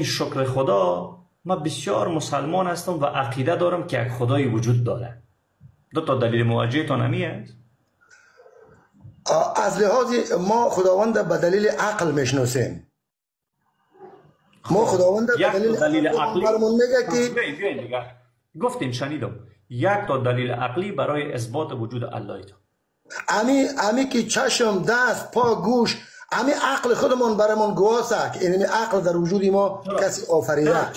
شکر خدا من بسیار مسلمان هستم و عقیده دارم که یک خدایی وجود داره. دو تا دلیل موجه تان همی است؟ از لحاظ ما خداوند به دلیل عقل میشناسیم. ما خداوند به دلیل عقل برمون میگه که بیاین گفتیم شنیدم یک تا دلیل عقلی برای اثبات وجود الله تا. امی که چشم، دست، پا، گوش، امی عقل خودمون برمون گواسه که این عقل در وجود ما کسی آفریده.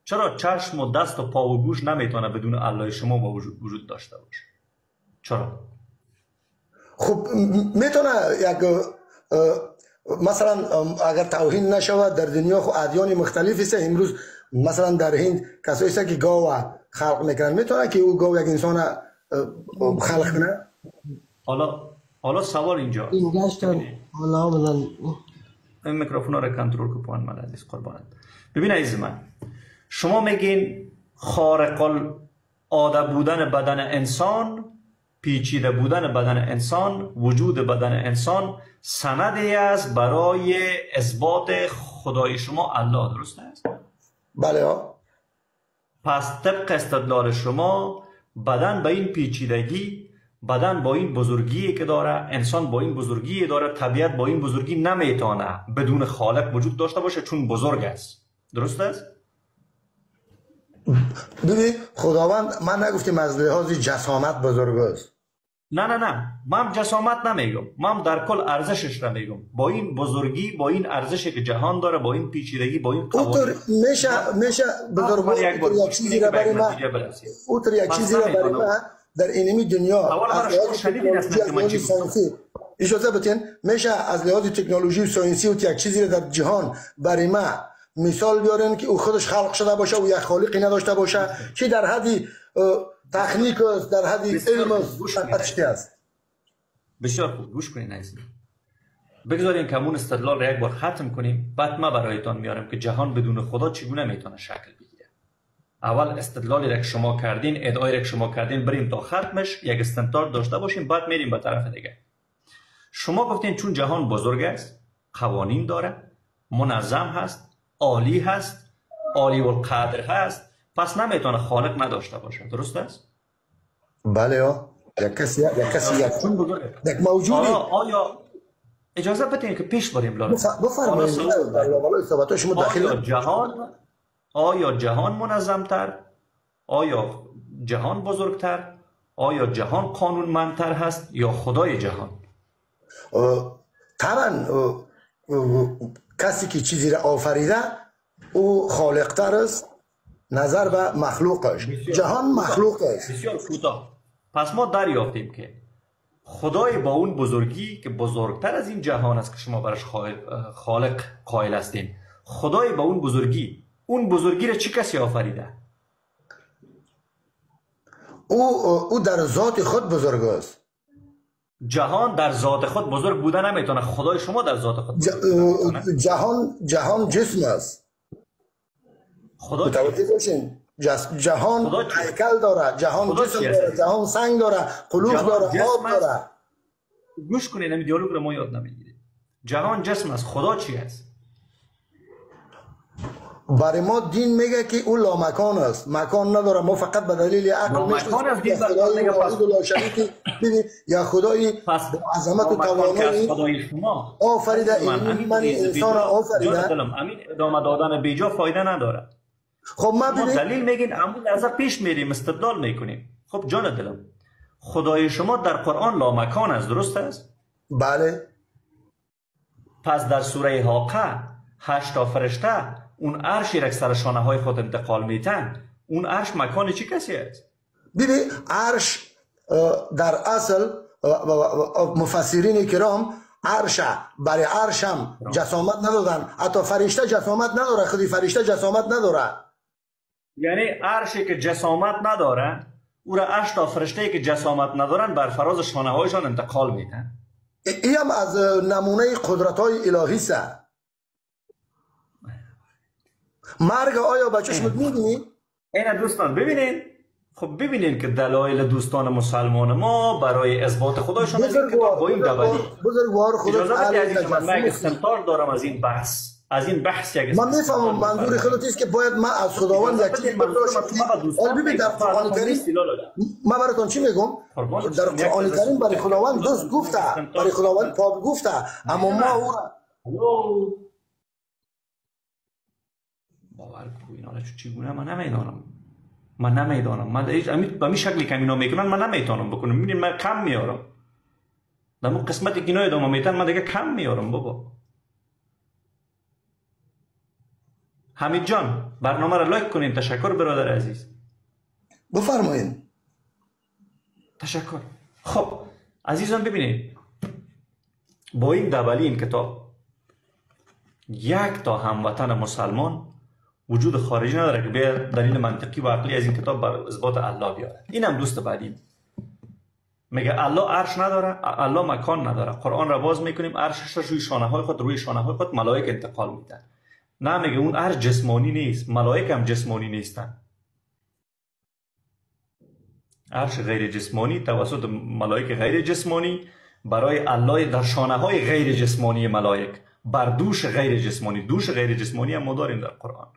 چرا چشم و دست و پا و گوش نمیتونه بدون الله شما با وجود داشته باشه؟ چرا؟ خب میتونه یک مثلا اگر توهین نشود در دنیا خب ادیان مختلفی است. امروز مثلا در هند کسایی است که گاو خلق میکنن، میتونه که او گاو یک انسان خلق کنه؟ حالا سوال اینجا این میکروفون رو کنترل کو پوان من عزیز قربانت. ببین عزیز من، شما میگین خارق العاده بودن بدن انسان، پیچیده بودن بدن انسان، وجود بدن انسان سندی است برای اثبات خدای شما الله، درست است؟ بله. پس طبق استدلال شما بدن به این پیچیدگی، بدن با این بزرگی که داره، انسان با این بزرگی داره، طبیعت با این بزرگی نمیتونه بدون خالق وجود داشته باشه چون بزرگ است، درست است؟ ببین خداوند، من نگفتیم از لحاظ جسامت بزرگ است. نه نه نه، من جسامت نمیگم، من در کل ارزشش را میگم. با این بزرگی، با این ارزشی که جهان داره، با این پیچیدگی، با این قوانین میشه بزرگوار یک چیزی را برای من، اوتر یک چیزی را برای من در اینمی دنیا از لحاظ تکنولوژی science ی اجازه بتین، میشه از لحاظ تکنولوژی و science ی و یک چیزی را در جهان برای من مثال بیارن که او خودش خلق شده باشه و یک خالقی نداشته باشه، چی در حد تکنیک است، در حد علم است، است. بسیار خوب گوش کنین عزیز. بگذارین که همون استدلال را یک بار ختم کنیم، بعد ما برایتان میارم که جهان بدون خدا چگونه میتونه شکل بگیره. اول استدلالی را که شما کردین، ادعایی را که شما کردین، بریم تا ختمش، یک استنتاج داشته باشیم، بعد میریم به طرف دیگه. شما گفتین چون جهان بزرگ است، قوانین داره، منظم هست، عالی هست، عالی القدر هست، پس نمیتونه خالق نداشته باشه، درست است؟ بله. یک کسی یک موجودی. آیا اجازه بدین که پیش بریم لاله؟ بفرمایید. آیا جهان منظمتر، آیا جهان بزرگتر، آیا جهان قانونمندتر هست یا خدای جهان؟ طبعا کسی که چیزی را آفریده او خالقتر است نظر به مخلوقش. جهان مخلوق است. بسیار کوتاه. پس ما دریافتیم که خدای با اون بزرگی که بزرگتر از این جهان است که شما برش خالق قائل هستین، خدای با اون بزرگی، اون بزرگی را چه کسی آفریده؟ او در ذات خود بزرگ است. جهان در ذات خود بزرگ بوده نمیتونه، خدای شما در ذات خود بزرگ. جهان جسم است. خدا متوجه باشین، جهان هیکل داره، جهان جسم داره، جهان سنگ داره، قلوب داره، آب داره. گوش کنید، این دیالوگ رو ما یاد نمیگیریم. جهان جسم است، خدا چی است؟ برای ما دین میگه که او لامکان است، مکان نداره. ما فقط به دلیل عقل میشناسیم خدای واحد و لاشریک. ببین یا خدای با عظمت و توانایی آفریده، این من انسان را آفریده. امین ادامه دادن بیجا فایده نداره. خب ما دلیل میگین، امون لحظه پیش میریم استدلال میکنیم. خب جان دلم، خدای شما در قرآن لامکان است، درست است؟ بله. پس در سوره حاقه 8 تا فرشته اون عرشی را که سر شانه های خود انتقال میتن، اون عرش مکان چه کسی است؟ ببین عرش در اصل مفسرین کرام عرش برای عرش هم جسامت ندادن، حتی فرشته جسامت نداره، خودی فرشته جسامت نداره. یعنی عرشی که جسامت نداره او را 8 تا فرشته که جسامت ندارن بر فراز شانه هایشان انتقال میدن. این هم از نمونه قدرت های الهی است. مرگ آیا به چشمت میبینی؟ این دوستان ببینین، خب ببینین که دلایل دوستان مسلمان ما برای اثبات خدایشان از این کتاب با این دولی. بزرگوار خدا اجازه بدید من استنتاج دارم از این بحث. از این بحث یک من میفهمم منظور خودت است که باید من از خداوند یک چیز بپرسم. ببین در قرآن کریم من براتون چی میگم؟ در قرآن کریم برای خداوند دوست گفته، برای خداوند پاک گفته، اما ما او را باور کو اینا را چگونه من نمیدانم. من نمیدانم. من به این شکلی که اینا میکنن من نمیتونم بکنم. میبینید من کم میارم. در اون قسمتی که اینا ادامه میتن من دیگه کم میارم بابا. حمید جان برنامه را لایک کنین. تشکر برادر عزیز. بفرمایین. تشکر. خب عزیزان ببینید با این دولی این کتاب یک تا هموطن مسلمان وجود خارجی نداره که به دلیل منطقی و عقلی از این کتاب بر اثبات الله بیاره. اینم دوست بعدی میگه الله عرش نداره، الله مکان نداره. قرآن را باز میکنیم عرشش را روی شانه های خود، روی شانه های خود ملائک انتقال میدن. نه میگه اون عرش جسمانی نیست، ملائک هم جسمانی نیستن. عرش غیر جسمانی توسط ملائک غیر جسمانی برای الله در شانه های غیر جسمانی ملائک بر دوش غیر جسمانی، دوش غیر جسمانی هم ما داریم در قرآن،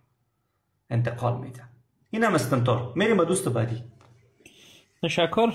انتقال میدن. این هم استنتاج. میریم به دوست بعدی. تشکر.